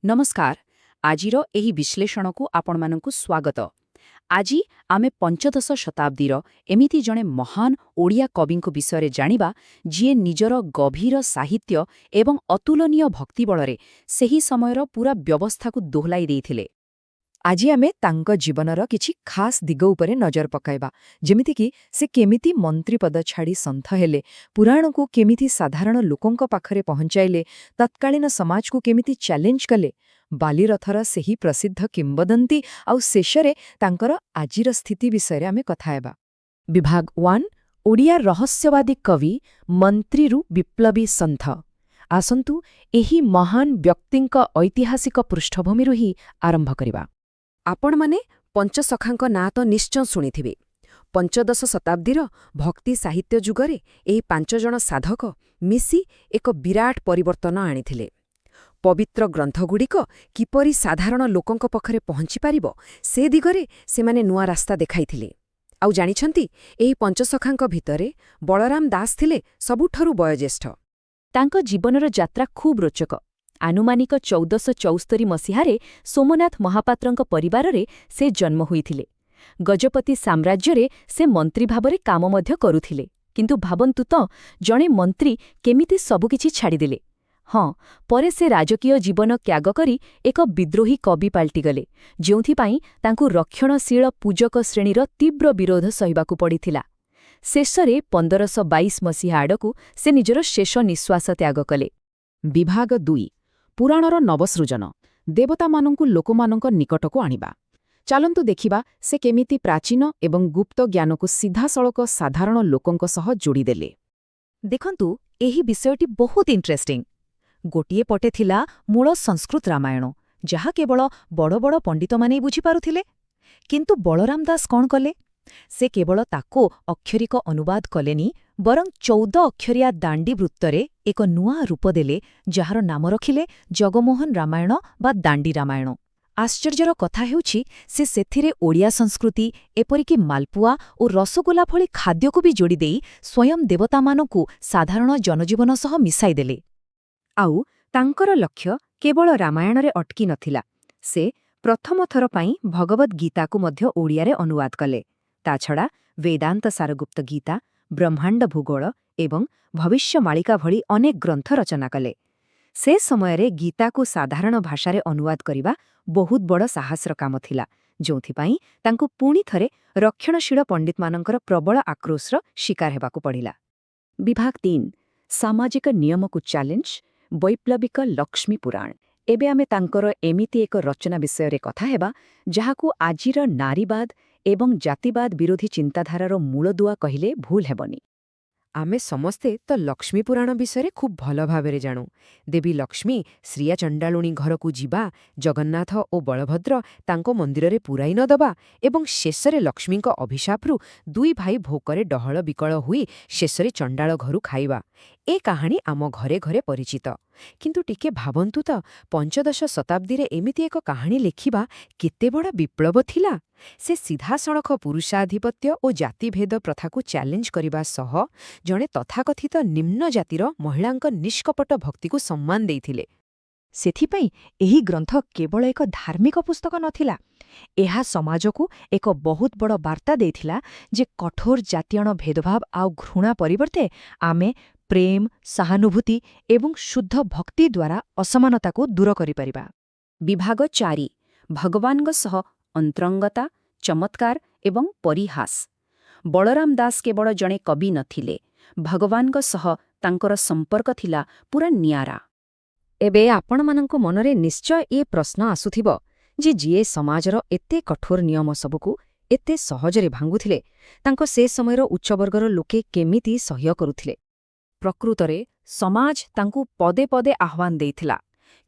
ନମସ୍କାର। ଆଜିର ଏହି ବିଶ୍ଳେଷଣକୁ ଆପଣମାନଙ୍କୁ ସ୍ୱାଗତ। ଆଜି ଆମେ ପଞ୍ଚଦଶ ଶତାବ୍ଦୀର ଏମିତି ଜଣେ ମହାନ ଓଡ଼ିଆ କବିଙ୍କ ବିଷୟରେ ଜାଣିବା, ଯିଏ ନିଜର ଗଭୀର ସାହିତ୍ୟ ଏବଂ ଅତୁଳନୀୟ ଭକ୍ତି ବଳରେ ସେହି ସମୟର ପୂରା ବ୍ୟବସ୍ଥାକୁ ଦୋହଲାଇ ଦେଇଥିଲେ। ଆଜି ଆମେ ତାଙ୍କ ଜୀବନର କିଛି ଖାସ୍ ଦିଗ ଉପରେ ନଜର ପକାଇବା, ଯେମିତିକି ସେ କେମିତି ମନ୍ତ୍ରୀପଦ ଛାଡ଼ି ସନ୍ଥ ହେଲେ, ପୁରାଣକୁ କେମିତି ସାଧାରଣ ଲୋକଙ୍କ ପାଖରେ ପହଞ୍ଚାଇଲେ, ତତ୍କାଳୀନ ସମାଜକୁ କେମିତି ଚ୍ୟାଲେଞ୍ଜ କଲେ, ବାଲିରଥର ସେହି ପ୍ରସିଦ୍ଧ କିମ୍ବଦନ୍ତୀ ଆଉ ଶେଷରେ ତାଙ୍କର ଆଜିର ସ୍ଥିତି ବିଷୟରେ ଆମେ କଥା ହେବା। ବିଭାଗ 1, ଓଡ଼ିଆ ରହସ୍ୟବାଦୀ କବି, ମନ୍ତ୍ରୀରୁ ବିପ୍ଳବୀ ସନ୍ଥ। ଆସନ୍ତୁ, ଏହି ମହାନ ବ୍ୟକ୍ତିଙ୍କ ଐତିହାସିକ ପୃଷ୍ଠଭୂମିରୁ ହିଁ ଆରମ୍ଭ କରିବା। ଆପଣମାନେ ପଞ୍ଚସଖାଙ୍କ ନାଁ ତ ନିଶ୍ଚୟ ଶୁଣିଥିବେ। ପଞ୍ଚଦଶ ଶତାବ୍ଦୀର ଭକ୍ତି ସାହିତ୍ୟ ଯୁଗରେ ଏହି ପାଞ୍ଚଜଣ ସାଧକ ମିଶି ଏକ ବିରାଟ ପରିବର୍ତ୍ତନ ଆଣିଥିଲେ। ପବିତ୍ର ଗ୍ରନ୍ଥଗୁଡ଼ିକ କିପରି ସାଧାରଣ ଲୋକଙ୍କ ପାଖରେ ପହଞ୍ଚିପାରିବ, ସେ ଦିଗରେ ସେମାନେ ନୂଆ ରାସ୍ତା ଦେଖାଇଥିଲେ। ଆଉ ଜାଣିଛନ୍ତି, ଏହି ପଞ୍ଚସଖାଙ୍କ ଭିତରେ ବଳରାମ ଦାସ ଥିଲେ ସବୁଠାରୁ ବୟୋଜ୍ୟେଷ୍ଠ। ତାଙ୍କ ଜୀବନର ଯାତ୍ରା ଖୁବ୍ ରୋଚକ। ଆନୁମାନିକ 1474 ମସିହାରେ ସୋମନାଥ ମହାପାତ୍ରଙ୍କ ପରିବାରରେ ସେ ଜନ୍ମ ହୋଇଥିଲେ। ଗଜପତି ସାମ୍ରାଜ୍ୟରେ ସେ ମନ୍ତ୍ରୀ ଭାବରେ କାମ ମଧ୍ୟ କରୁଥିଲେ। କିନ୍ତୁ ଭାବନ୍ତୁ ତ, ଜଣେ ମନ୍ତ୍ରୀ କେମିତି ସବୁକିଛି ଛାଡ଼ିଦେଲେ! ହଁ, ପରେ ସେ ରାଜକୀୟ ଜୀବନ ତ୍ୟାଗ କରି ଏକ ବିଦ୍ରୋହୀ କବି ପାଲଟିଗଲେ, ଯେଉଁଥିପାଇଁ ତାଙ୍କୁ ରକ୍ଷଣଶୀଳ ପୂଜକ ଶ୍ରେଣୀର ତୀବ୍ର ବିରୋଧ ସହିବାକୁ ପଡ଼ିଥିଲା। ଶେଷରେ 1522 ମସିହା ଆଡ଼କୁ ସେ ନିଜର ଶେଷ ନିଶ୍ୱାସ ତ୍ୟାଗ କଲେ। ବିଭାଗ 2, ପୁରାଣର ନବସୃଜନ, ଦେବତାମାନଙ୍କୁ ଲୋକମାନଙ୍କ ନିକଟକୁ ଆଣିବା। ଚାଲନ୍ତୁ ଦେଖିବା ସେ କେମିତି ପ୍ରାଚୀନ ଏବଂ ଗୁପ୍ତ ଜ୍ଞାନକୁ ସିଧାସଳଖ ସାଧାରଣ ଲୋକଙ୍କ ସହ ଯୋଡ଼ିଦେଲେ। ଦେଖନ୍ତୁ, ଏହି ବିଷୟଟି ବହୁତ ଇଣ୍ଟରେଷ୍ଟିଂ। ଗୋଟିଏ ପଟେ ଥିଲା ମୂଳ ସଂସ୍କୃତ ରାମାୟଣ, ଯାହା କେବଳ ବଡ଼ ବଡ଼ ପଣ୍ଡିତମାନେ ବୁଝିପାରୁଥିଲେ। କିନ୍ତୁ ବଳରାମ ଦାସ କ'ଣ କଲେ? ସେ କେବଳ ତାକୁ ଅକ୍ଷରିକ ଅନୁବାଦ କଲେନି, ବରଂ 14 ଅକ୍ଷରିଆ ଦାଣ୍ଡି ବୃତ୍ତରେ ଏକ ନୂଆ ରୂପ ଦେଲେ, ଯାହାର ନାମ ରଖିଲେ ଜଗମୋହନ ରାମାୟଣ ବା ଦାଣ୍ଡି ରାମାୟଣ। ଆଶ୍ଚର୍ଯ୍ୟର କଥା ହେଉଛି, ସେ ସେଥିରେ ଓଡ଼ିଆ ସଂସ୍କୃତି, ଏପରିକି ମାଲପୁଆ ଓ ରସଗୋଲା ଭଳି ଖାଦ୍ୟକୁ ବି ଯୋଡ଼ିଦେଇ ସ୍ୱୟଂ ଦେବତାମାନଙ୍କୁ ସାଧାରଣ ଜନଜୀବନ ସହ ମିଶାଇଦେଲେ। ଆଉ ତାଙ୍କର ଲକ୍ଷ୍ୟ କେବଳ ରାମାୟଣରେ ଅଟକି ନଥିଲା। ସେ ପ୍ରଥମ ଥର ପାଇଁ ଭଗବଦ୍ ଗୀତାକୁ ମଧ୍ୟ ଓଡ଼ିଆରେ ଅନୁବାଦ କଲେ। ତାଛଡ଼ା ବେଦାନ୍ତ ସାରଗୁପ୍ତ ଗୀତା, ବ୍ରହ୍ମାଣ୍ଡ ଭୂଗୋଳ ଏବଂ ଭବିଷ୍ୟ ମାଳିକା ଭଳି ଅନେକ ଗ୍ରନ୍ଥ ରଚନା କଲେ। ସେ ସମୟରେ ଗୀତାକୁ ସାଧାରଣ ଭାଷାରେ ଅନୁବାଦ କରିବା ବହୁତ ବଡ଼ ସାହସର କାମ ଥିଲା, ଯେଉଁଥିପାଇଁ ତାଙ୍କୁ ପୁଣି ଥରେ ରକ୍ଷଣଶୀଳ ପଣ୍ଡିତମାନଙ୍କର ପ୍ରବଳ ଆକ୍ରୋଶର ଶିକାର ହେବାକୁ ପଡ଼ିଲା। ବିଭାଗ 3, ସାମାଜିକ ନିୟମକୁ ଚ୍ୟାଲେଞ୍ଜ, ବୈପ୍ଳବିକ ଲକ୍ଷ୍ମୀ ପୁରାଣ। ଏବେ ଆମେ ତାଙ୍କର ଏମିତି ଏକ ରଚନା ବିଷୟରେ କଥା ହେବା, ଯାହାକୁ ଆଜିର ନାରୀବାଦ ଏବଂ ଜାତିବାଦ ବିରୋଧୀ ଚିନ୍ତାଧାରାର ମୂଳଦୁଆ କହିଲେ ଭୁଲ ହେବନି। ଆମେ ସମସ୍ତେ ତ ଲକ୍ଷ୍ମୀ ପୁରାଣ ବିଷୟରେ ଖୁବ୍ ଭଲ ଭାବରେ ଜାଣୁ। ଦେବୀ ଲକ୍ଷ୍ମୀ ଶ୍ରୀୟା ଚଣ୍ଡାଳୁଣୀ ଘରକୁ ଯିବା, ଜଗନ୍ନାଥ ଓ ବଳଭଦ୍ର ତାଙ୍କ ମନ୍ଦିରରେ ପୁରାଇ ନ ଦେବା ଏବଂ ଶେଷରେ ଲକ୍ଷ୍ମୀଙ୍କ ଅଭିଶାପରୁ ଦୁଇ ଭାଇ ଭୋକରେ ଡହଳ ବିକଳ ହୋଇ ଶେଷରେ ଚଣ୍ଡାଳ ଘରୁ ଖାଇବା, ଏ କାହାଣୀ ଆମ ଘରେ ଘରେ ପରିଚିତ। କିନ୍ତୁ ଟିକେ ଭାବନ୍ତୁ ତ, ପଞ୍ଚଦଶ ଶତାବ୍ଦୀରେ ଏମିତି ଏକ କାହାଣୀ ଲେଖିବା କେତେ ବଡ଼ ବିପ୍ଳବ ଥିଲା! ସେ ସିଧାସଳଖ ପୁରୁଷାଧିପତ୍ୟ ଓ ଜାତିଭେଦ ପ୍ରଥାକୁ ଚ୍ୟାଲେଞ୍ଜ କରିବା ସହ ଜଣେ ତଥାକଥିତ ନିମ୍ନ ଜାତିର ମହିଳାଙ୍କ ନିଷ୍କପଟ ଭକ୍ତିକୁ ସମ୍ମାନ ଦେଇଥିଲେ। ସେଥିପାଇଁ ଏହି ଗ୍ରନ୍ଥ କେବଳ ଏକ ଧାର୍ମିକ ପୁସ୍ତକ ନଥିଲା, ଏହା ସମାଜକୁ ଏକ ବହୁତ ବଡ଼ ବାର୍ତ୍ତା ଦେଇଥିଲା ଯେ କଠୋର ଜାତିଆଣ ଭେଦଭାବ ଆଉ ଘୃଣା ପରିବର୍ତ୍ତେ ଆମେ ପ୍ରେମ, ସହାନୁଭୂତି ଏବଂ ଶୁଦ୍ଧ ଭକ୍ତି ଦ୍ୱାରା ଅସମାନତାକୁ ଦୂର କରିପାରିବା। ବିଭାଗ 4, ଭଗବାନଙ୍କ ସହ ଅନ୍ତରଙ୍ଗତା, ଚମତ୍କାର ଏବଂ ପରିହାସ। ବଳରାମ ଦାସ କେବଳ ଜଣେ କବି ନଥିଲେ, ଭଗବାନଙ୍କ ସହ ତାଙ୍କର ସମ୍ପର୍କ ଥିଲା ପୂରା ନିଆରା। ଏବେ ଆପଣମାନଙ୍କ ମନରେ ନିଶ୍ଚୟ ଏ ପ୍ରଶ୍ନ ଆସୁଥିବ ଯେ ଯିଏ ସମାଜର ଏତେ କଠୋର ନିୟମ ସବୁକୁ ଏତେ ସହଜରେ ଭାଙ୍ଗୁଥିଲେ, ତାଙ୍କ ସେ ସମୟର ଉଚ୍ଚବର୍ଗର ଲୋକେ କେମିତି ସହ୍ୟ କରୁଥିଲେ? ପ୍ରକୃତରେ ସମାଜ ତାଙ୍କୁ ପଦେ ପଦେ ଆହ୍ୱାନ ଦେଇଥିଲା,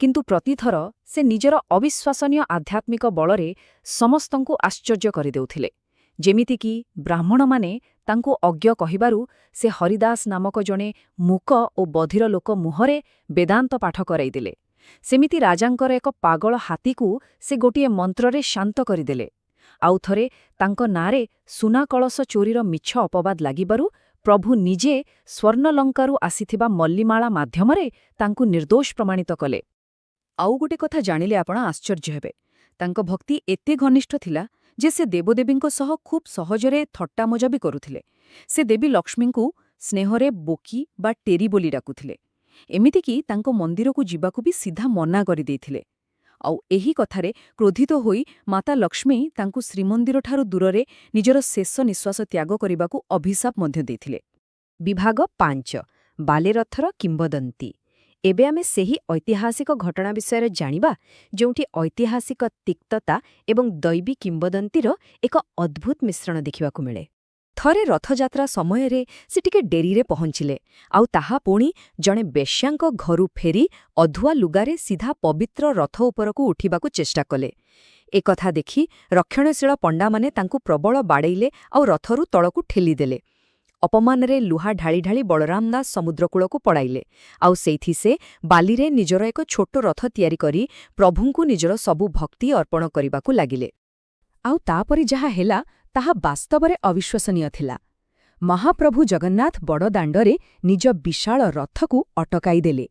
କିନ୍ତୁ ପ୍ରତିଥର ସେ ନିଜର ଅବିଶ୍ୱାସନୀୟ ଆଧ୍ୟାତ୍ମିକ ବଳରେ ସମସ୍ତଙ୍କୁ ଆଶ୍ଚର୍ଯ୍ୟ କରିଦେଉଥିଲେ। ଯେମିତିକି ବ୍ରାହ୍ମଣମାନେ ତାଙ୍କୁ ଅଜ୍ଞ କହିବାରୁ ସେ ହରିଦାସ ନାମକ ଜଣେ ମୂକ ଓ ବଧିର ଲୋକ ମୁହଁରେ ବେଦାନ୍ତ ପାଠ କରାଇଦେଲେ। ସେମିତି ରାଜାଙ୍କର ଏକ ପାଗଳ ହାତୀକୁ ସେ ଗୋଟିଏ ମନ୍ତ୍ରରେ ଶାନ୍ତ କରିଦେଲେ। ଆଉ ଥରେ ତାଙ୍କ ନାଁରେ ସୁନା କଳସ ଚୋରିର ମିଛ ଅପବାଦ ଲାଗିବାରୁ ପ୍ରଭୁ ନିଜେ ସ୍ୱର୍ଣ୍ଣଲଙ୍କାରୁ ଆସିଥିବା ମଲ୍ଲିମାଳା ମାଧ୍ୟମରେ ତାଙ୍କୁ ନିର୍ଦ୍ଦୋଷ ପ୍ରମାଣିତ କଲେ। ଆଉ ଗୋଟେ କଥା ଜାଣିଲେ ଆପଣ ଆଶ୍ଚର୍ଯ୍ୟ ହେବେ। ତାଙ୍କ ଭକ୍ତି ଏତେ ଘନିଷ୍ଠ ଥିଲା ଯେ ସେ ଦେବଦେବୀଙ୍କ ସହ ଖୁବ୍ ସହଜରେ ଥଟ୍ଟାମଜା ବି କରୁଥିଲେ। ସେ ଦେବୀ ଲକ୍ଷ୍ମୀଙ୍କୁ ସ୍ନେହରେ ବୋକି ବା ଟେରି ବୋଲି ଡାକୁଥିଲେ। ଏମିତିକି ତାଙ୍କ ମନ୍ଦିରକୁ ଯିବାକୁ ବି ସିଧା ମନା କରିଦେଇଥିଲେ। ଆଉ ଏହି କଥାରେ କ୍ରୋଧିତ ହୋଇ ମାତା ଲକ୍ଷ୍ମୀ ତାଙ୍କୁ ଶ୍ରୀମନ୍ଦିରଠାରୁ ଦୂରରେ ନିଜର ଶେଷ ନିଶ୍ୱାସ ତ୍ୟାଗ କରିବାକୁ ଅଭିଶାପ ମଧ୍ୟ ଦେଇଥିଲେ। ବିଭାଗ 5, ବାଲିରଥର କିମ୍ବଦନ୍ତୀ। ଏବେ ଆମେ ସେହି ଐତିହାସିକ ଘଟଣା ବିଷୟରେ ଜାଣିବା, ଯେଉଁଠି ଐତିହାସିକ ତିକ୍ତତା ଏବଂ ଦୈବୀ କିମ୍ବଦନ୍ତୀର ଏକ ଅଦ୍ଭୁତ ମିଶ୍ରଣ ଦେଖିବାକୁ ମିଳେ। ଥରେ ରଥଯାତ୍ରା ସମୟରେ ସେ ଟିକେ ଡେରିରେ ପହଞ୍ଚିଲେ, ଆଉ ତାହା ପୁଣି ଜଣେ ବେଶ୍ୟାଙ୍କ ଘରୁ ଫେରି ଅଧୁଆ ଲୁଗାରେ ସିଧା ପବିତ୍ର ରଥ ଉପରକୁ ଉଠିବାକୁ ଚେଷ୍ଟା କଲେ। ଏକଥା ଦେଖି ରକ୍ଷଣଶୀଳ ପଣ୍ଡାମାନେ ତାଙ୍କୁ ପ୍ରବଳ ବାଡ଼େଇଲେ ଆଉ ରଥରୁ ତଳକୁ ଠେଲିଦେଲେ। ଅପମାନରେ ଲୁହା ଢାଳି ଢାଳି ବଳରାମ ଦାସ ସମୁଦ୍ରକୂଳକୁ ପଳାଇଲେ, ଆଉ ସେଇଠି ସେ ବାଲିରେ ନିଜର ଏକ ଛୋଟ ରଥ ତିଆରି କରି ପ୍ରଭୁଙ୍କୁ ନିଜର ସବୁ ଭକ୍ତି ଅର୍ପଣ କରିବାକୁ ଲାଗିଲେ। ଆଉ ତାପରେ ଯାହା ହେଲା, ତାହା ବାସ୍ତବରେ ଅବିଶ୍ୱସନୀୟ ଥିଲା। ମହାପ୍ରଭୁ ଜଗନ୍ନାଥ ବଡ଼ଦାଣ୍ଡରେ ନିଜ ବିଶାଳ ରଥକୁ ଅଟକାଇଦେଲେ।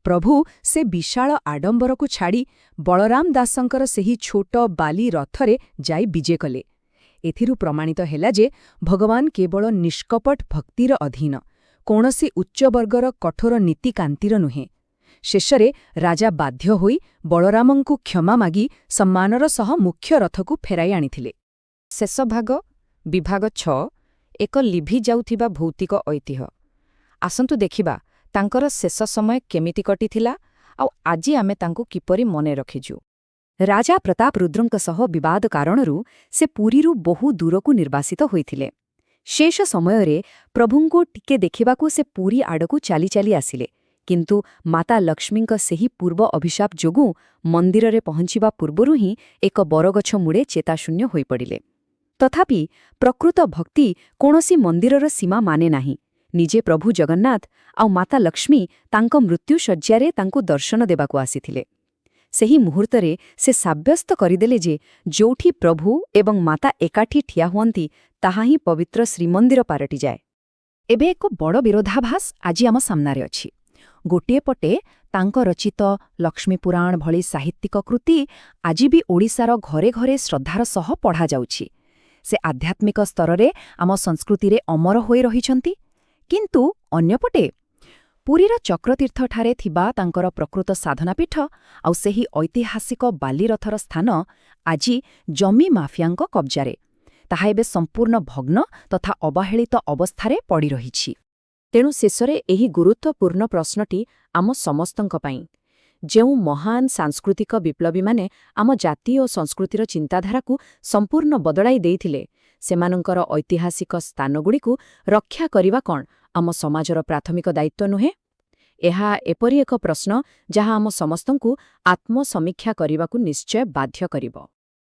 ପ୍ରଭୁ ସେ ବିଶାଳ ଆଡମ୍ବରକୁ ଛାଡ଼ି ବଳରାମ ଦାସଙ୍କର ସେହି ଛୋଟ ବାଲି ରଥରେ ଯାଇ ବିଜେ କଲେ। ଏଥିରୁ ପ୍ରମାଣିତ ହେଲା ଯେ ଭଗବାନ କେବଳ ନିଷ୍କପଟ ଭକ୍ତିର ଅଧୀନ, କୌଣସି ଉଚ୍ଚବର୍ଗର କଠୋର ନୀତିକାନ୍ତିର ନୁହେଁ। ଶେଷରେ ରାଜା ବାଧ୍ୟ ହୋଇ ବଳରାମଙ୍କୁ କ୍ଷମା ମାଗି ସମ୍ମାନର ସହ ମୁଖ୍ୟ ରଥକୁ ଫେରାଇ ଆଣିଥିଲେ। ଶେଷ ଭାଗ, ବିଭାଗ 6, ଏକ ଲିଭି ଯାଉଥିବା ଭୌତିକ ଐତିହ୍ୟ। ଆସନ୍ତୁ ଦେଖିବା ତାଙ୍କର ଶେଷ ସମୟ କେମିତି କଟିଥିଲା ଆଉ ଆଜି ଆମେ ତାଙ୍କୁ କିପରି ମନେ ରଖିଛୁ। ରାଜା ପ୍ରତାପ ରୁଦ୍ରଙ୍କ ସହ ବିବାଦ କାରଣରୁ ସେ ପୁରୀରୁ ବହୁ ଦୂରକୁ ନିର୍ବାସିତ ହୋଇଥିଲେ। ଶେଷ ସମୟରେ ପ୍ରଭୁଙ୍କୁ ଟିକେ ଦେଖିବାକୁ ସେ ପୁରୀ ଆଡ଼କୁ ଚାଲି ଚାଲି ଆସିଲେ, କିନ୍ତୁ ମାତା ଲକ୍ଷ୍ମୀଙ୍କ ସେହି ପୂର୍ବ ଅଭିଶାପ ଯୋଗୁଁ ମନ୍ଦିରରେ ପହଞ୍ଚିବା ପୂର୍ବରୁ ହିଁ ଏକ ବରଗଛ ମୂଳେ ଚେତାଶୂନ୍ୟ ହୋଇପଡ଼ିଲେ। ତଥାପି ପ୍ରକୃତ ଭକ୍ତି କୌଣସି ମନ୍ଦିରର ସୀମା ମାନେ ନାହିଁ। ନିଜେ ପ୍ରଭୁ ଜଗନ୍ନାଥ ଆଉ ମାତା ଲକ୍ଷ୍ମୀ ତାଙ୍କ ମୃତ୍ୟୁଶଯ୍ୟାରେ ତାଙ୍କୁ ଦର୍ଶନ ଦେବାକୁ ଆସିଥିଲେ। ସେହି ମୁହୂର୍ତ୍ତରେ ସେ ସାବ୍ୟସ୍ତ କରିଦେଲେ ଯେ ଯୋଉଠି ପ୍ରଭୁ ଏବଂ ମାତା ଏକାଠି ଠିଆ ହୁଅନ୍ତି, ତାହା ହିଁ ପବିତ୍ର ଶ୍ରୀମନ୍ଦିର ପାଲଟିଯାଏ। ଏବେ ଏକ ବଡ଼ ବିରୋଧାଭାସ ଆଜି ଆମ ସାମ୍ନାରେ ଅଛି। ଗୋଟିଏ ପଟେ ତାଙ୍କ ରଚିତ ଲକ୍ଷ୍ମୀପୁରାଣ ଭଳି ସାହିତ୍ୟିକ କୃତି ଆଜି ବି ଓଡ଼ିଶାର ଘରେ ଘରେ ଶ୍ରଦ୍ଧାର ସହ ପଢ଼ାଯାଉଛି। ସେ ଆଧ୍ୟାତ୍ମିକ ସ୍ତରରେ ଆମ ସଂସ୍କୃତିରେ ଅମର ହୋଇ ରହିଛନ୍ତି। କିନ୍ତୁ ଅନ୍ୟପଟେ ପୁରୀର ଚକ୍ରତୀର୍ଥଠାରେ ଥିବା ତାଙ୍କର ପ୍ରକୃତ ସାଧନାପୀଠ ଆଉ ସେହି ଐତିହାସିକ ବାଲିରଥର ସ୍ଥାନ ଆଜି ଜମି ମାଫିଆଙ୍କ କବ୍ଜାରେ। ତାହା ଏବେ ସମ୍ପୂର୍ଣ୍ଣ ଭଗ୍ନ ତଥା ଅବହେଳିତ ଅବସ୍ଥାରେ ପଡ଼ିରହିଛି। ତେଣୁ ଶେଷରେ ଏହି ଗୁରୁତ୍ୱପୂର୍ଣ୍ଣ ପ୍ରଶ୍ନଟି ଆମ ସମସ୍ତଙ୍କ ପାଇଁ: ଯେଉଁ ମହାନ ସାଂସ୍କୃତିକ ବିପ୍ଳବୀମାନେ ଆମ ଜାତି ଓ ସଂସ୍କୃତିର ଚିନ୍ତାଧାରାକୁ ସମ୍ପୂର୍ଣ୍ଣ ବଦଳାଇ ଦେଇଥିଲେ, ସେମାନଙ୍କର ଐତିହାସିକ ସ୍ଥାନଗୁଡ଼ିକୁ ରକ୍ଷା କରିବା କ'ଣ ଆମ ସମାଜର ପ୍ରାଥମିକ ଦାୟିତ୍ୱ ନୁହେଁ? ଏହା ଏପରି ଏକ ପ୍ରଶ୍ନ, ଯାହା ଆମ ସମସ୍ତଙ୍କୁ ଆତ୍ମସମୀକ୍ଷା କରିବାକୁ ନିଶ୍ଚୟ ବାଧ୍ୟ କରିବ।